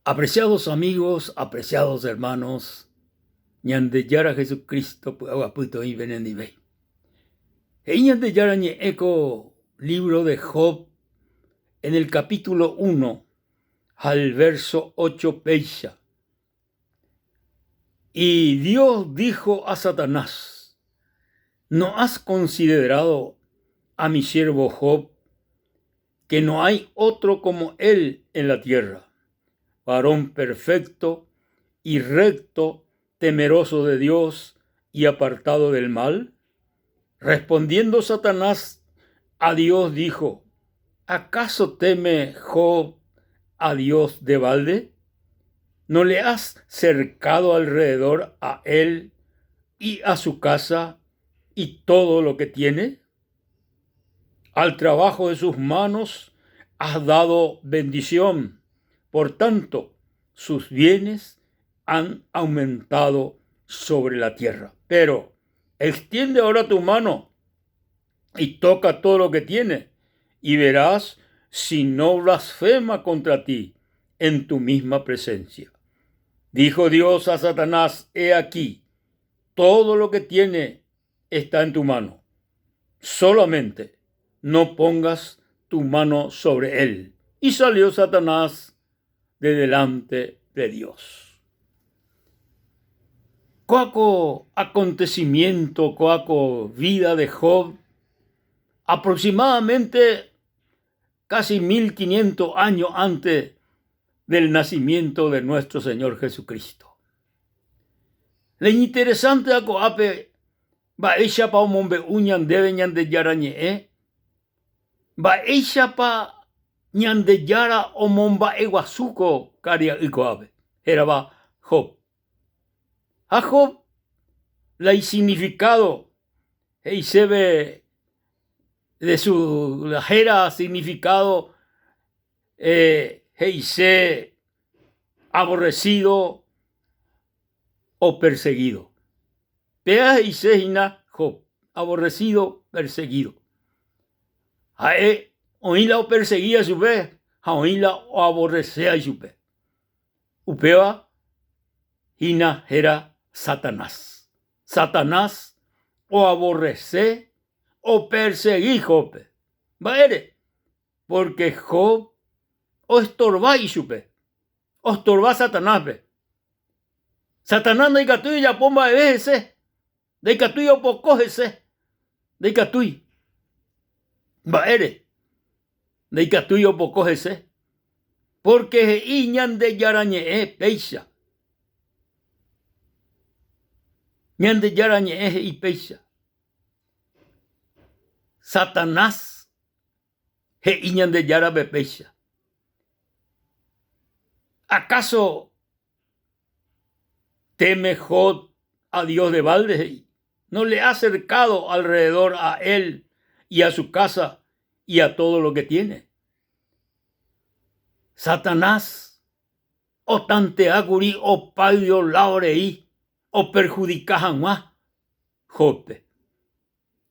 Apreciados amigos, apreciados hermanos, Ñandejára Jesucristo py'aguapy toĩ penendive. He'i Ñandejára ñe'ẽ ko libro de Job en el capítulo 1 ha el verso 8 péicha. Y Dios dijo a Satanás, ¿no has considerado a mi siervo Job, que no hay otro como él en la tierra, varón perfecto y recto, temeroso de Dios y apartado del mal? Respondiendo Satanás a Dios dijo, ¿acaso teme Job a Dios de balde? ¿No le has cercado alrededor a él y a su casa y todo lo que tiene? Al trabajo de sus manos has dado bendición, por tanto, sus bienes han aumentado sobre la tierra. Pero extiende ahora tu mano y toca todo lo que tiene, y verás si no blasfema contra ti en tu misma presencia. Dijo Dios a Satanás, he aquí, todo lo que tiene está en tu mano. Solamente no pongas tu mano sobre él. Y salió Satanás de delante de Dios. Kóa ko acontecimiento, kóa ko vida de Job, aproximadamente casi 1500 años antes del nacimiento de nuestro Señor Jesucristo. La iñinteresante ko'ápe mba'éichapa omombe'u ñandéve Ñandejára Ñe'ẽ, mba'éichapa Ñandejára omomba'eguasu ko karia'y ko'ápe, hérava Job. Ha Job la isignificado he'iséve de su la héra significado he'ise aborrecido o perseguido. Péa he'ise hína Job, aborrecido, perseguido. Ha'e oĩ la operseguía chupe ha oĩ la oaborrecea ichupe. Upéva hína héra Satanás. Satanás oaborrece, opersegi Jóbpe. Mba'ére? Pórke Job oestorva ichupe, ostorva Satanáspe. Satanás ndaikatúi ojapo mba'eve hese, ndaikatúi opoko hese, ndaikatúi. Mba'ére? Ndaikatúi opoko hese, pórke he'i Ñandejára Ñe'ẽ péicha. Ñandejára Ñe'ẽ he'i péicha. Satanás he'i Ñandejárape péicha. Acaso teme Job a Dios de balde? he'i. No le ha cercado alrededor a él y a su casa y a todo lo que tiene. Satanás otanteákuri opáyvo láo rei operhudika hag̃ua Jóbpe.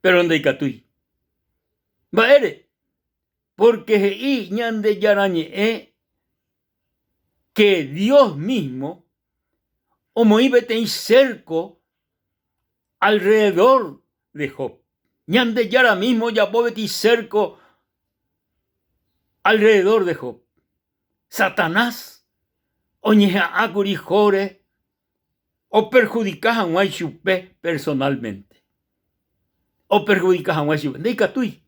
Péro ndaikatúi. Mba'ére? Pórke he'i Ñandejára Ñe'ẽ ke Dios mísmo omoĩ peteĩ sérko alrrededór de Job. Ñandejára mísmo ojapo peteĩ sérko alrrededór de Job. Satanás oñeha'ãkuri Jóbre operhudika hag̃ua ichupe personálmente. Operhudika hag̃ua ichupe. Ndaikatúi.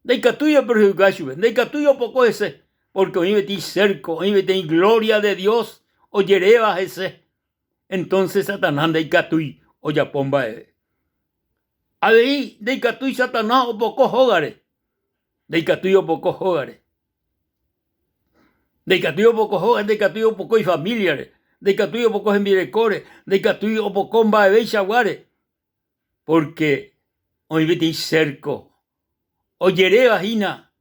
Ndaikatúi operhudika chupe. Ndaikatúi opoko hese. Pórke oĩ peteĩ sérko, oĩ peteĩ glória de Dios ojeréva hese. Entónse Satanás ndaikatúi ojapo mba'eve. Avei ndaikatúi Satanás opoko hógare. Ndaikatúi opoko hógare. Ndaikatúi opoko hóga, ndaikatúi opoko ifamíliare, ndaikatúi opoko hembirekóre, ndaikatúi opoko mba'eveichaguáre, pórke oĩ peteĩ sérko ojeréva hína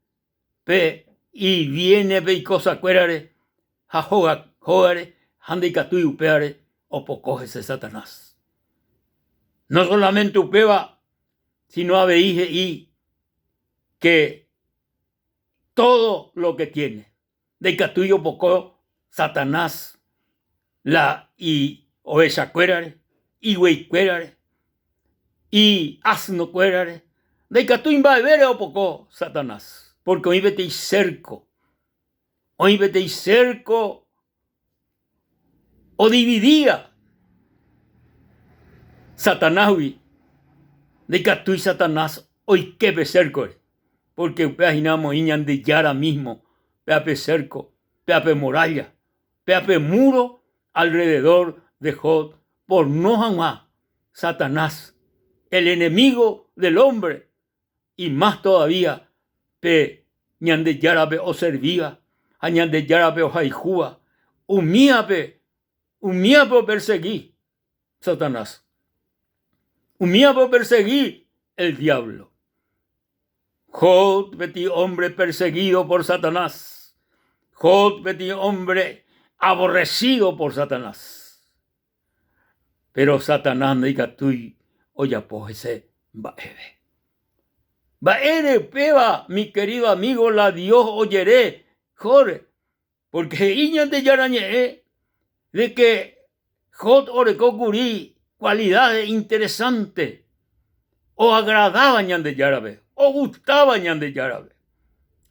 pe iviéne pe ikosakuérare ha hóga hógare ha ndaikatúi upévare opoko hese Satanás. No solamente upéva, sino avei he'i ke Todo lo que tiene. Ndaikatúi opoko. Satanás la i ovechakuérare, igueikuérare, i asnokuérare, ndaikatúi mba'evére opoko Satanás, pórke oĩ peteĩ sérko, oĩ peteĩ sérko odividíva Satanásgui, ndaikatúi Satanás oike pe sérkore, pórke upéva hína omoĩ Ñandejára mísmo péva pe sérko, péva pe murálla, péva pe múro alrededor de Job por no hag̃ua Satanás, el enemigo del hombre, y más todavía pe Ñandejárape oservíva ha Ñandejárape ohayhúva, umívape, umívape opersegi Satanás. Umívape opersegi el diablo. Job peteĩ hombre perseguido por Satanás. Job peteĩ hombre aborrecido por Satanás. Péro Satanás ndaikatúi ojapo hese mba'eve. Mba'ére upéva, mi querido amigo, la Dios ojere Jóbre? Pórke he'i Ñandejára Ñe'ẽ de ke Job oreko kuri kualidáde interesánte oagradáva Ñandejárape, ogustáva Ñandejárape.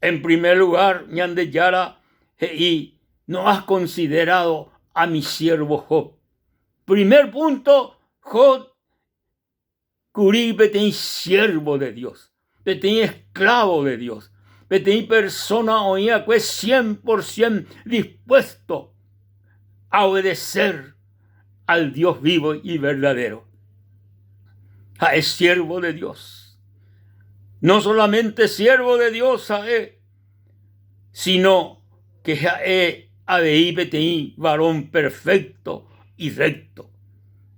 En primer lugar, Ñandejára he'i, No has considerado a mi siervo Job. Primer punto, Job kuri peteĩ siervo de Dios, peteĩ esclavo de Dios, peteĩ persona oĩ va'ekue cien por cien dispuesto a obedecer al Dios vivo y verdadero. Ha'e siervo de Dios. No solamente siervo de Dios ha'e, sino que ha'e avei peteĩ varón perfecto y recto,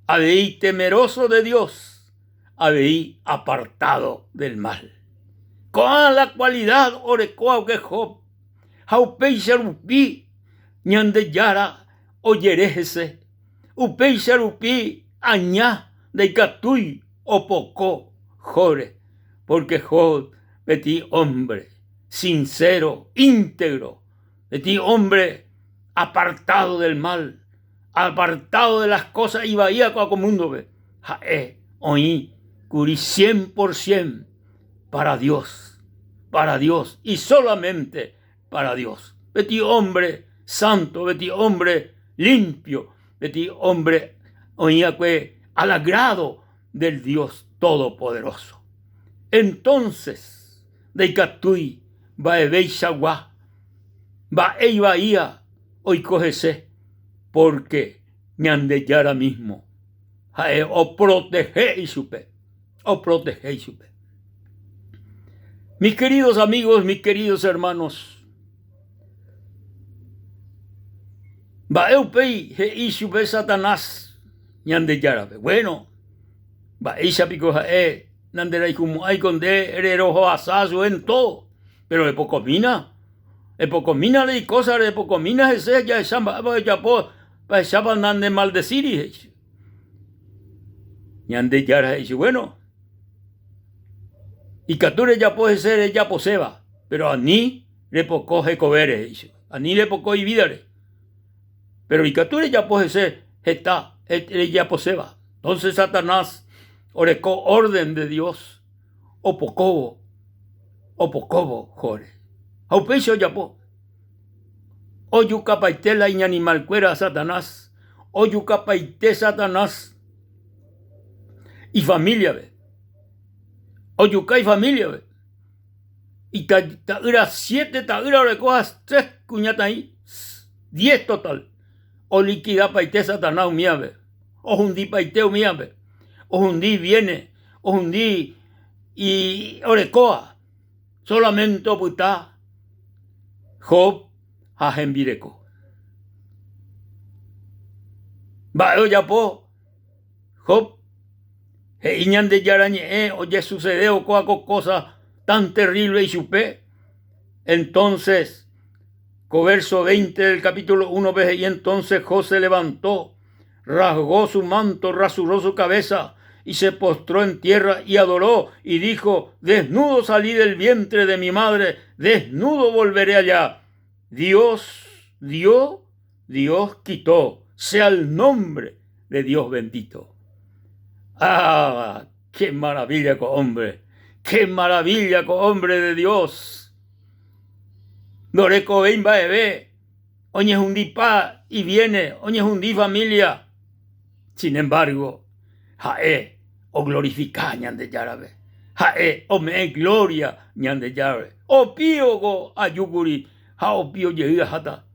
avei temeroso de Dios, avei apartado del mal. Ko'ã la cualidad orekóva Job ha upéicha rupi Ñandejára ojere hese, upéicha rupi aña ndaikatúi opoko Jóbre, pórke Job peteĩ ómbre sincero, íntegro, peteĩ ómbre apartado del mal, apartado de las cosas ivaíva ko múndope, ha'e oĩ kuri cien por cien para Dios, para Dios y solamente para Dios. Peteĩ hombre santo, peteĩ hombre limpio, peteĩ hombre oĩ va'ekue al agrado del Dios Todopoderoso. Entonces ndaikatúi mba'eveichagua mba'e ivaíva oiko hese, pórke Ñandejára mismo ha'e oprotehe ichupe, oprotehe ichupe. Mis queridos amigos, mis queridos hermanos, mba'e upéi he'i chupe Satanás Ñandejárape? Bueno, mba'éicha piko ha'e nanderayhumo'ãiko nde reroho'asa chupe en todo, pero epokomína, epokomína reikósare, epokomína hese jahecha mba'épa ojapo, jahechápa nandemaldesíri, he'i chupe. Ñandejára he'i chupe, bueno, ikatu rejapo hese rejaposéva, péro ani repoko hekovére, he'i chupe, ani repoko ivídare. Péro ikatu rejapo hese heta rejaposéva. Entonces Satanás oreko orden de Dios opokóvo, opokóvo Jóre. Ha upéicha ojapo. Ojukapaite la iñanimalkuéra Satanás, ojukapaite Satanás ifamíliape, ojuka ifamíliape. Ita'ýra siete ta'ýra oreko ha tres kuñataĩ, diez total. Olikidapaite Satanás umívape, ohundipaite umívape, ohundi viene, ohundi orekóva. Solamente opyta Job ha hembireko. Mba'e ojapo Job? He'i Ñandejára Ñe'ẽ ojesucedévo kóva ko cosa tan terrible ichupe. Entonces, ko verso 20 del capítulo 1-pe he'i entonces Job se levantó, rasgó su manto, rasuró su cabeza y se postró en tierra y adoró y dijo, desnudo salí del vientre de mi madre, desnudo volveré allá. Dios dio, Dios quitó, sea el nombre de Dios bendito. Ah, qué maravilla ko hombre, qué maravilla ko hombre de Dios. Ndorekovéi mba'eve, oñehundipa ibienes, oñehundi familia. Sin embargo, ha'e oglorifika Ñandejárape, ha'e ome'ẽ gloria Ñandejárape. Opío ajúkuri ha opío jey aháta.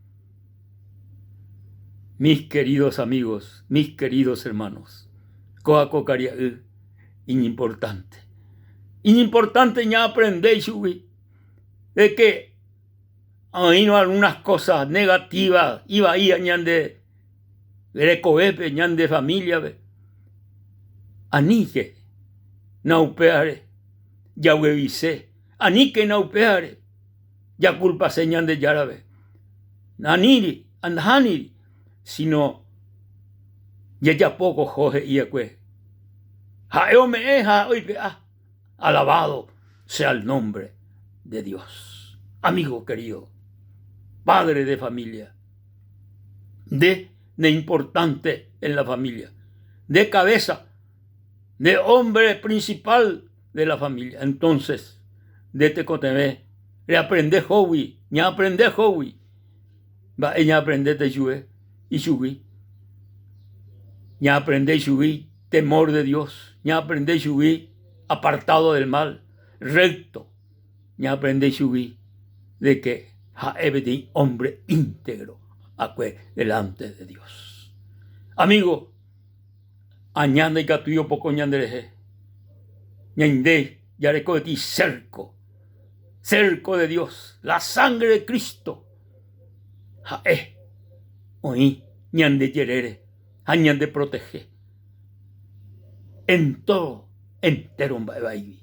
Mis queridos amigos, mis queridos hermanos, kóa ko karia'y iñimportante. Iñimportante ñaaprende ichugui de que oĩrõ algunas cosas negativas ivaíva ñande rekovépe, ñande familia-pe, aníke naupévare jaguevise, aníkena upévare jakulpase Ñandejárape. Naníri, nahániri, sino jajapo ko Job he'i va'ekue. Ha'e ome'ẽ ha oipe'a. Alabado sea el nombre de Dios. Amigo querido, padre de familia, nde neimportante en la familia, nde cabeza, nde hombre principal de la familia. Entonces, nde tekotevẽ reaprende Jóbgui, ñaaprende Jóbgui. Mba'e ñaaprendéta ichupe, ichugui? Ñaaprende ichugui temor de Dios, ñaaprende ichugui apartado del mal, recto, ñaaprende ichugui de que ha'e peteĩ hombre íntegro akue delante de Dios. Amigo, aña ndaikatúi opoko ñanderehe, ñainde jareko peteĩ cerco, cerco de Dios, la sangre de Cristo ha'e oĩ ñande jerére ha ñande protege en todo entero mba'e vaígui.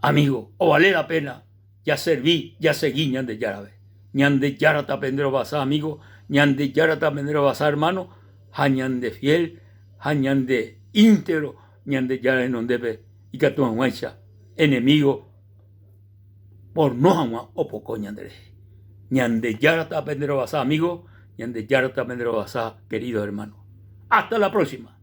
Amigo, ovale la pena jaservi, jasegi Ñandejárape. Ñandejára tapenderovasa amigo, Ñandejára tapenderovasa hermano ha ñande fiel ha ñande íntegro Ñandejára renondépe ikatu hag̃uáicha enemigo porno hag̃ua opoko ñanderehe. Ñandejára tapenderovasa amigo, Ñandejára tapenderovasa querido hermano. Hasta la próxima.